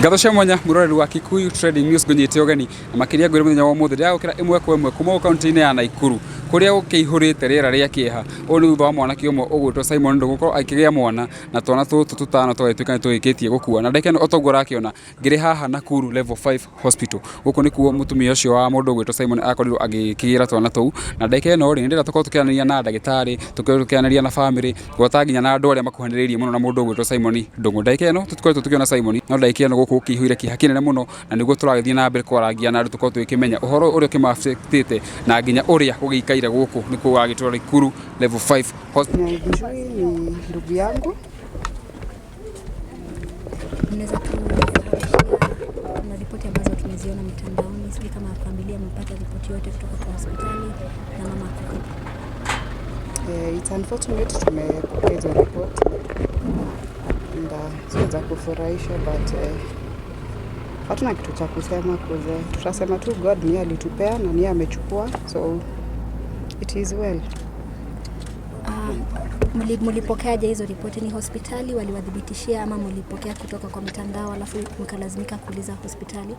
Ngatho cia mwanya mwiroreri wa Kikuyu Trending News, ngũnyite ũgeni na makĩria ngwĩre mũthenya wa ũmũthĩ ndĩragũkĩra ĩmwe kwa ĩmwe kuma kaunti-inĩ ya Naikuru kũrĩa gũkĩihũrĩte rĩera rĩa kĩeha. Ũũ nĩ thutha wa mwanake ũmwe ũgwĩtwo Simon Ndũng'ũ gũkorwo akĩgĩa mwana na twana tũtũ tũtano tũgagĩtuĩka nĩ tũrĩkĩtie gũkua. Na ndagĩka ĩno o toguo ũrakĩona ngĩrĩ haha Nakuru Level 5 Hospital. Gũkũ nĩkuo mũtumia ũcio wa mũndũ ũgwĩtwo Simon akorirwo agĩkĩgĩra twana tũu. Na ndagĩka ĩno rĩ, nĩ ndĩrenda tũkorwo tũkĩaranĩria na ndagĩtarĩ, tũkorwo tũkĩaranĩria na bamĩrĩ, gwata nginya na andũ arĩa makuhanĩrĩirie mũno na mũndũ ũgwĩtwo Simon Ndũng'ũ. Ndagĩka ĩno tũtikoretwo tũkĩona Simon, no ndagĩka ĩno gũkũ gũkĩihũire kĩeha kĩnene mũno, na nĩguo tũragĩthiĩ na mbere kwarangia na andũ tũkorwo tũgĩkĩmenya ũhoro ũrĩa ũkĩma-affect-ĩte na nginya ũrĩa gũgĩikaire gũkũ nĩkuo gũgagĩtwo Nakuru Level 5 Hospital. Nyanjui ni ndugu yangu. Mnaweza tufahamisha, kuna ripoti ambazo tumeziona mitandaoni, sijui kama familia mmepata ripoti yote kutoka kwa hospitali na mama ako vipi? It's unfortunate tumepokea hizo ripoti and sio za kufurahisha, but hatuna kitu cha kusema 'cause tutasema tu God niye alitupea na niye amechukua, so it is well. Mlipokeaje hizo ripoti? Ni hospitali waliwadhibitishia ama mlipokea kutoka kwa mitandao alafu mkalazimika kuuliza hospitali?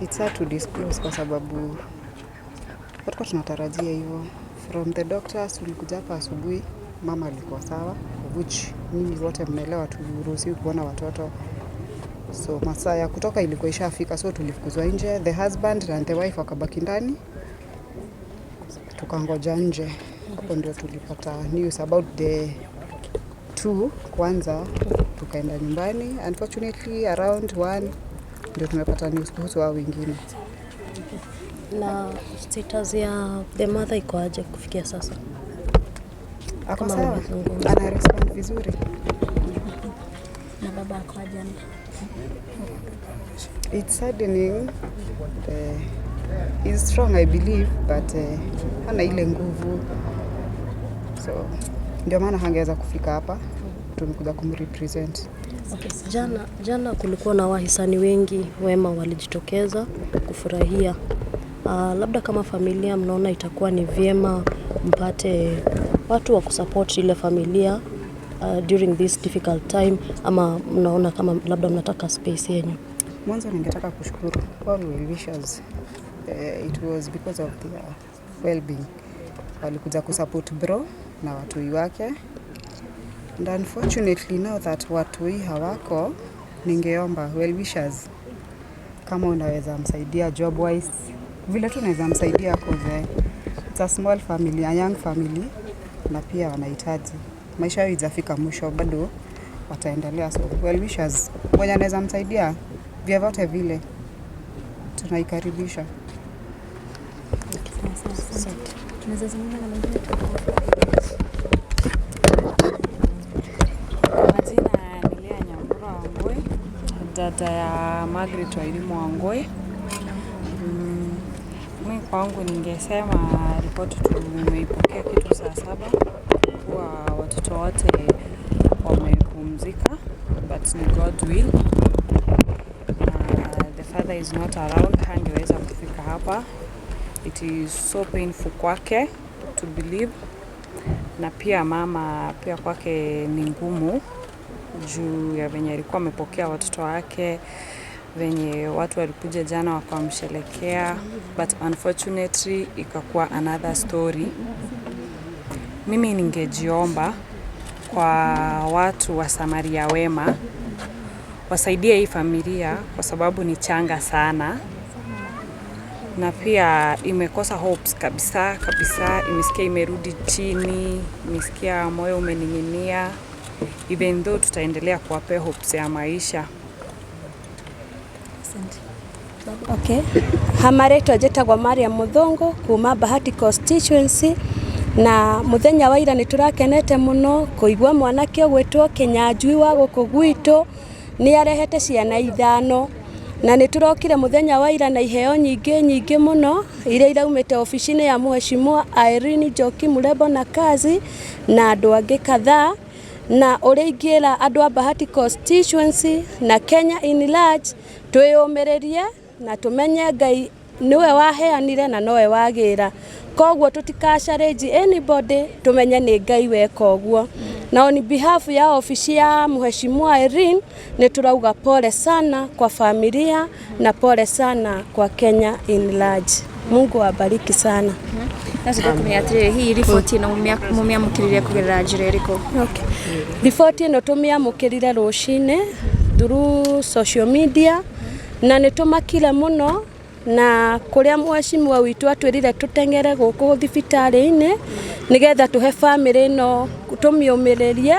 It's hard to disclose kwa sababu hatukuwa tunatarajia hivyo. From the doctors, tulikuja hapa asubuhi, mama alikuwa sawa, which nyinyi wote mnaelewa turuhusiwi kuona watoto. So masaa ya kutoka ilikuwa ishafika, so tulifukuzwa nje. The husband and the wife wakabaki ndani, tukangoja nje. Hapo ndio tulipata news about the two kwanza, tukaenda nyumbani. Unfortunately, around 1 ndio tumepata news kuhusu hao wengine. Na status ya the mother iko aje kufikia sasa? Ako Kama sawa, umezungumza. Ana respond vizuri. Na baba ako aje? It's saddening. He's strong, I believe, but hana ile nguvu, so ndio maana hangeweza kufika hapa, tumekuja kumrepresent. Okay. Jana kulikuwa na wahisani wengi wema walijitokeza kufurahia. Labda kama familia mnaona itakuwa ni vyema mpate watu wa kusupport ile familia during this difficult time, ama mnaona kama labda mnataka space yenyu? Mwanzo ningetaka kushukuru all well wishers. It was because of their well-being. Walikuja kusupport bro na watoi wake. And unfortunately, now that watoi hawako, ningeomba well wishers kama unaweza msaidia job wise, vile tu unaweza msaidia, 'cause it's a small family, a young family, na pia wanahitaji, maisha yao haijafika mwisho, bado wataendelea. So well wishers mwenye anaweza msaidia vyovyote vile, tunaikaribisha. Sawa sawa, asante. Tunaweza zungumza na mwingine tu? Majina ni Lea Nyambura Wangui, dada ya Margaret Wairimu Wangui. Mi kwangu ningesema ripoti tumeipokea kitu saa 7 kuwa watoto wote wamepumzika, but ni God will. The father is not around, hangeweza kufika hapa. It is so painful kwake to believe, na pia mama pia kwake ni ngumu juu ya venye alikuwa amepokea watoto wake, venye watu walikuja jana wakamsherekea, but unfortunately ikakuwa another story. Mimi ningejiomba kwa watu wa Samaria wema wasaidie hii familia kwa sababu ni changa sana na pia imekosa hopes kabisa kabisa, imesikia imerudi chini, imesikia moyo umening'inia, even though tutaendelea kuwapea hopes ya maisha. Asante. Okay. Hamarĩtwa njĩtagwo Mariam Muthũngũ kuma Bahati constituency, na mũthenya wa ira nĩ tũrakenete mũno kũigua mwanake ũgwĩtwo Kĩnyanjui wa gũkũ gwitũ nĩ arehete ciana ithano, na nĩ tũrokire mũthenya wa ira na iheo nyingĩ nyingĩ mũno iria iraumĩte obici-inĩ ya Mheshimiwa Irene Njoki Murembo na kazi na andũ angĩ kadhaa. Na ũrĩa ingĩra andũ a Bahati constituency na Kenya in large, twĩyũmĩrĩrie na tũmenye Ngai nĩwe waheanire na nowe wagĩra, koguo tũtika challenge anybody, tũmenye nĩ Ngai weka ũguo. Na on behalf ya ofici ya Mheshimiwa Irene nĩ tũrauga pole sana kwa familia na pole sana kwa Kenya in large. Mungu awabariki sana. No twende kũmenya atĩrĩrĩ, hihi riboti ĩno mũmĩamũkĩrire kũgerera njĩra ĩrĩkũ? Okay. Riboti ĩno tũmĩamũkĩrire rũcinĩ through social media na nĩ tũmakire mũno, na kũrĩa mheshimiwa witũ atwĩrire tũteng'ere gũkũ thibitarĩ-inĩ nĩgetha tũhe family ĩno tũmĩũmĩrĩrie,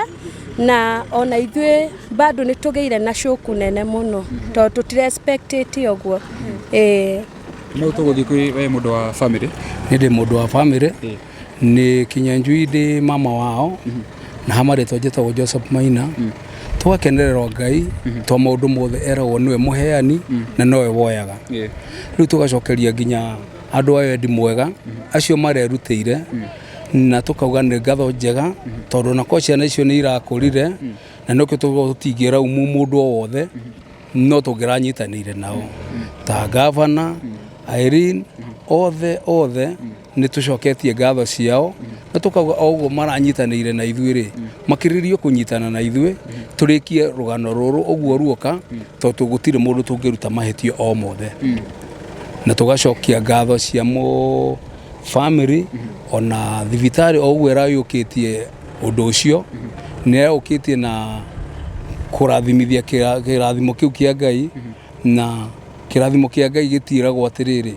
na ona ithuĩ bado nĩ tũgĩire na shoku nene mũno tondũ tũtire expectĩte ũguo. Ĩĩ. No tũgũthiĩ kwĩ we mũndũ wa family. Nĩ ndĩ mũndũ wa family, nĩ Kinyanjui, ndĩ mama wao na ha marĩtwa njĩtagwo Joseph Maina. Tũgakenererwo Ngai to maũndũ mothe eragwo nĩwe mũheani na nowe woyaga. Rĩu tũgacokeria nginya andũ a wendi mwega acio marerutĩire, na tũkauga nĩ ngatho njega tondũ onakorwo ciana icio nĩ irakũrire na nokĩo tũtingĩraumu mũndũ o wothe, no tũngĩranyitanĩire nao ta gavana Irene othe othe nĩ tũcoketie ngatho ciao, na tũkauga o ũguo maranyitanĩire na ithuĩ rĩ, makĩrĩrie kũnyitana na ithuĩ tũrĩkie rũgano rũrũ ũguo ruoka, tondũ gũtirĩ mũndũ tũngĩruta mahĩtio o mothe. Na tũgacokia ngatho cia mũ family ona thibitarĩ o ũguo ĩrayũkĩtie ũndũ ũcio, nĩ ĩraũkĩtie na kũrathimithia kĩrathimo kĩu kĩa Ngai, na kĩrathimo kĩa Ngai gĩtiragwo atĩrĩrĩ,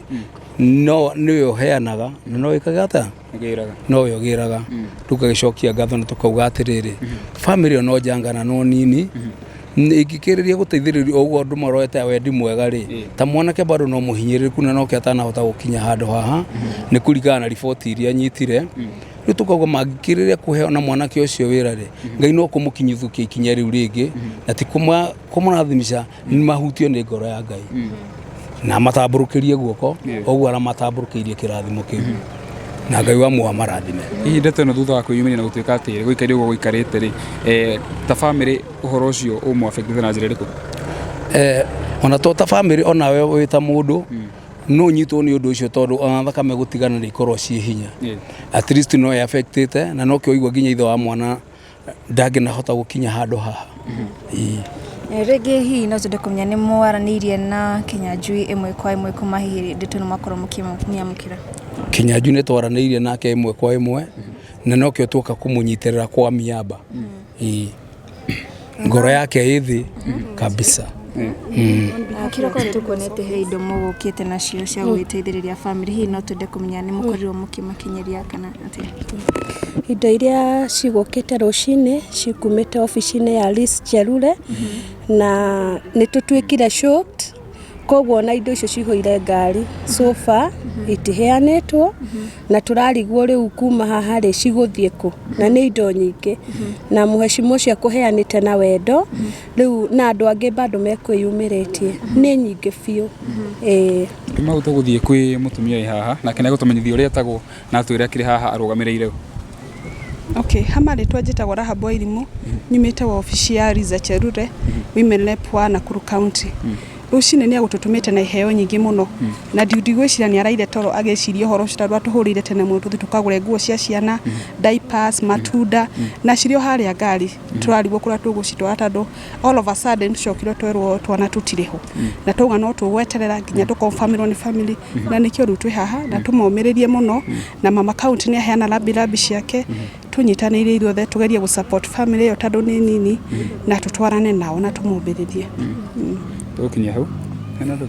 no nĩwe ũheanaga na no wĩkaga atĩa? Ũgĩraga. No we ũgĩraga. Tũgagĩcokia ngatho na tũkauga atĩrĩrĩ, family ĩyo no njangana no nini ĩngĩkĩrĩria gũteithĩrĩrio o ũguo andũ maroete wendi mwega rĩ, ta mwanake bado no mũhinyĩrĩrĩku na nokĩo atanahota gũkinya handũ haha nĩ kũringana na riboti iria nyitire. Rĩu tũkauga mangĩkĩrĩria kũhe ona mwanake ũcio wĩra rĩ, Ngai no kũmũkinyithũkia ikinya rĩu rĩngĩ, na ti kũmũrathimisha nĩ mahutio nĩ ngoro ya Ngai na matambũrũkĩrie guoko ũguo aramatambũrũkĩirie kĩrathimo kĩu, na Ngai wa muoyo amarathime. Hihi ndeto ĩno thutha wa kwĩyumĩria na gũtuĩka atĩ gũikaire ũguo gũikarĩte rĩ, ta family ũhoro ũcio ũmũ-affectĩte na njĩra ĩrĩkũ? Ona to ta family, onawe wĩ ta mũndũ no ũnyitwo nĩ ũndũ ũcio, tondũ ona thakame gũtigana nĩ ikorwo ciĩ hinya. At least no ĩ-affectĩte na nokĩo ũigua nginya ithe wa mwana ndangĩnahota gũkinya handũ haha. Ĩĩ. Rĩngĩ hihi no twende kũmenya nĩ mwaranĩirie na Kinyanjui ĩmwe kwa ĩmwe kuma hihi ndeto ĩno mwakorwo mũkĩmĩamũkĩra? Kinyanjui nĩ twaranĩirie nake ĩmwe kwa ĩmwe na nokĩo tuoka kũmũnyitĩrĩra kwa miamba. Ĩĩ. Ngoro yake ĩ thĩ kabisa. Kĩroko nĩ tũkuonete he indo mũgũkĩte nacio cia gũgĩteithĩrĩria family, hihi no twende kũmenya nĩ mũkorirwo mũkĩmakinyĩria kana atĩa? Indo iria cigũkĩte rũcinĩ cikumĩte obici-inĩ ya Liz Chelule, na nĩ tũtuĩkire shocked, koguo ona indo icio cihũire ngari so far itiheanĩtwo, na tũrarigwo rĩu kuma haha rĩ cigũthiĩ kũ, na nĩ indo nyingĩ na mũhecimu ũcio akũheanĩte na wendo rĩu, na andũ angĩ bado mekwĩyumĩrĩtie, nĩ nyingĩ biũ. Ĩĩ. Mau tũgũthiĩ kwĩ mũtumia wĩ haha nake nĩ egũtũmenyithia ũrĩa etagwo na atwĩre akĩrĩ haha arũgamĩrĩire ũ. Okay, hama rĩtwa njĩtagwo Rahab Wairimu, nyumĩte wabici ya Liza Chelule, Women Rep wa Nakuru County. Rũcinĩ nĩ agũtũtũmĩte na iheo nyingĩ mũno, na ndigwĩciria nĩ araire toro agĩciria ũhoro ũcio, tondũ atũhũrĩire tene mũno tũthiĩ tũkagũre nguo cia ciana, diapers, matunda, na cirĩ o harĩa ngari tũrarigwo kũrĩa tũgũcitwara, tondũ all of a sudden tũcokire twerwo twana tũtirĩ ho, na twauga no tũgweterera nginya tũkonfirmĩrwo nĩ family, na nĩkĩo rĩu twĩ haha na tũmomĩrĩrie mũno. Na mama county nĩ aheana rambi rambi ciake, tũnyitanĩire ithuothe tũgerie gũ support family ĩyo tondũ nĩ nini, na tũtwarane nao na tũmũmbĩrĩrie. Tũgũkinyia hau. Hena ũndũ?